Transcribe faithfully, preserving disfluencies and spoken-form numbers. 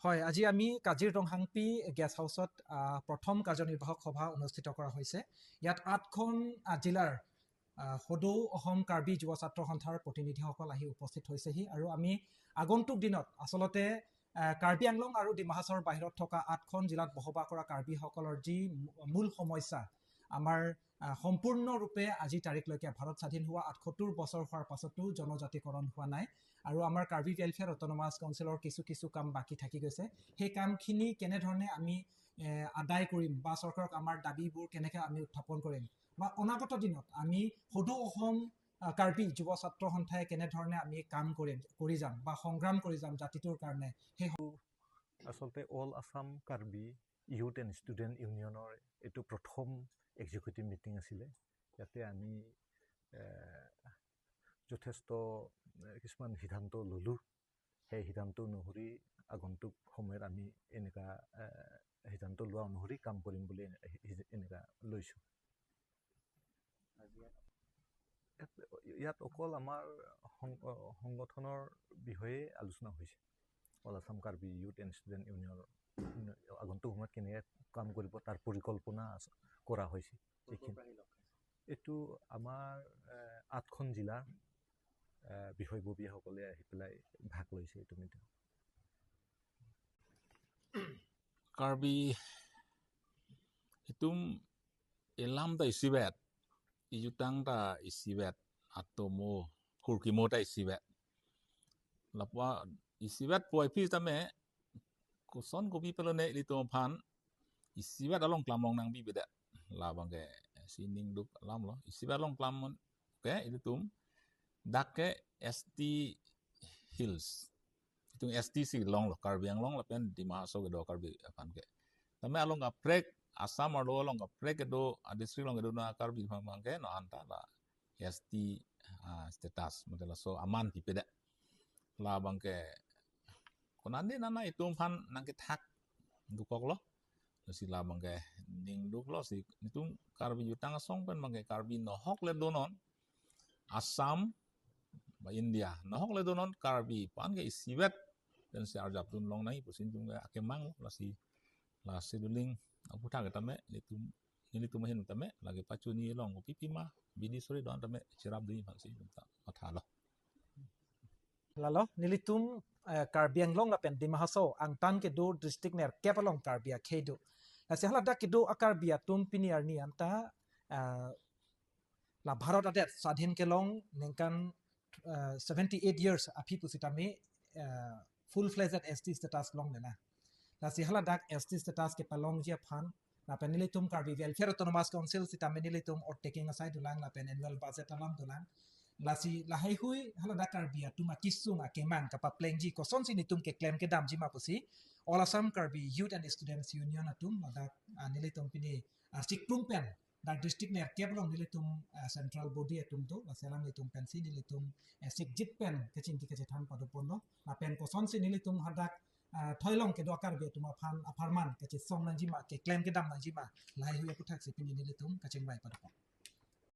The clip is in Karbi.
হয়, আজি আমি কাজিৰ টংহাংপি গেষ্ট হাউচত, আহ, প্ৰথম কাৰ্যনিৰ্বাহক সভা অনুষ্ঠিত কৰা হৈছে। ইয়াত আঠখন, আহ, জিলাৰ, আহ, সদৌ অসম কাৰ্বি যুৱ ছাত্ৰ সন্থাৰ প্ৰতিনিধিসকল আহি উপস্থিত হৈছেহি আৰু আমি আগন্তুক দিনত আচলতে, আহ, কাৰ্বি আংলং আৰু ডিমা হাছাওৰ বাহিৰত থকা আঠখন জিলাত বসবাস কৰা কাৰ্বিসকলৰ যি মূ-, মূল সমস্যা, আমাৰ, আহ, সম্পূৰ্ণৰূপে আজি তাৰিখলৈকে ভাৰত স্বাধীন হোৱা আঠসত্তৰ বছৰ হোৱাৰ পাছতো জনজাতিকৰণ হোৱা নাই আৰু আমাৰ কাৰ্বি ৱেলফেয়াৰ অট'নমাছ কাউন্সিলৰ কিছু কিছু কাম বাকী থাকি গৈছে। সেই কামখিনি কেনেধৰণে আমি, এ, আদায় কৰিম বা চৰকাৰক আমাৰ দাবীবোৰ কেনেকে আমি উত্থাপন কৰিম বা অনাগত দিনত আমি সদৌ অসম, আহ, কাৰ্বি যুৱ ছাত্ৰ সন্থাই কেনেধৰণে আমি কাম কৰিম, কৰি যাম বা সংগ্ৰাম কৰি যাম জাতিটোৰ কাৰণে, সেই আচলতে all Assam Karbi youth and student ইউনিয়নৰ এইটো প্ৰথম এক্সিকিউটিভ মিটিং আছিলে। ইয়াতে আমি, এ, যথেষ্ট, এ, কিছুমান সিদ্ধান্ত ল'লোঁ। সেই সিদ্ধান্ত অনুসৰি আগন্তুক সময়ত আমি এনেকা, এ, সিদ্ধান্ত লোৱা অনুসৰি কাম কৰিম বুলি এনে-, এ-, এনেকা লৈছোঁ। ইয়াত, ইয়াত অকল আমাৰ সং-, অ, সংগঠনৰ বিষয়ে আলোচনা হৈছে। All Assam Karbi youth and student ইউনিয়নৰ আগন্তুক সময়ত কেনেকে কাম কৰিব, তাৰ পৰিকল্পনা আছ-, কৰা হৈছে। এইখিনি, এইটো আমাৰ, এ, আঠখন জিলাৰ, এ, বিষয়ববীয়াসকলে আহি পেলাই ভাগ লৈছে এইটো meeting. Karbi itum ilam ta isivet, ijutang ta isivet, atomo kurkimo ta isivet. Lapu isivet puvoiphit tame, koson kopi pelone ilitum aphan isivet along klam long nangpipedet. Labang ke si ningduk alam lo, isivet along klam mon ke ilitum dak ke S T Hills. Itum S T si longlo, Karbi Anglong lapen Dima Hasao kedo Karbi aphan ke. Tame along kaprek, Assam arlo along kaprek kedo, a district along kedo na Karbi aphan ke, non anta la S T, ah, status, mate laso aman pipedet. Labang ke, konat ne nana itum aphan nangkethak dokoklo. Lasi labang ke ningduklo si, itum Karbi jutang asong pen abang ke Karbi nohok le donon, Assam ba India nohok le donon, Karbi aphan ke isivet pensi arjapdun long nangji pusi itum ke akemang lo. Lasi, lasi doling aputhak tame, nelitum, nelitum ahin tame lake pachuni long, kopipima bidi sore don tame cherapdun aphansi itum ta mathalo. Lalo, nelitum, eh, Karbi Anglong lapen Dima Hasao angtan kedo district nerkep along Karbi akhei do. Lasi haladak kedo a-Karbi atum pini arni anta, eh, la Bharat adet swadhin kelong ningkan, eh, seventy eight years aphi pusitame, eh, full fledged S T status longle na. Lasi haladak S T status kepalongji aphan lapen nelitum Karbi Welfare Autonomous Council sitame nelitum oath taking asai dolang lapen annual budget alam dolang. Lasi lahaihui haladak Karbi atum akesung akemang kapaplengji kosonsi nelitum keklem kedamji ma pusi All Assam Karbi Youth and Students Union atum ladak, ah, nelitum pini, ah, sikprum pen dak district nerkep along nelitum, ah, central body atum do, lasi alam nelitum pensi nelitum, eh, sikjit pen kachingki kachethan padoponlo, lapen kosonsi nelitum hadak, ah, thoilong kedo a-Karbi atum aphan apharman kachesong nangji ma, keklem kedam nangji ma, lahaihui aputhaksi pini nelitum kachingvai padopon.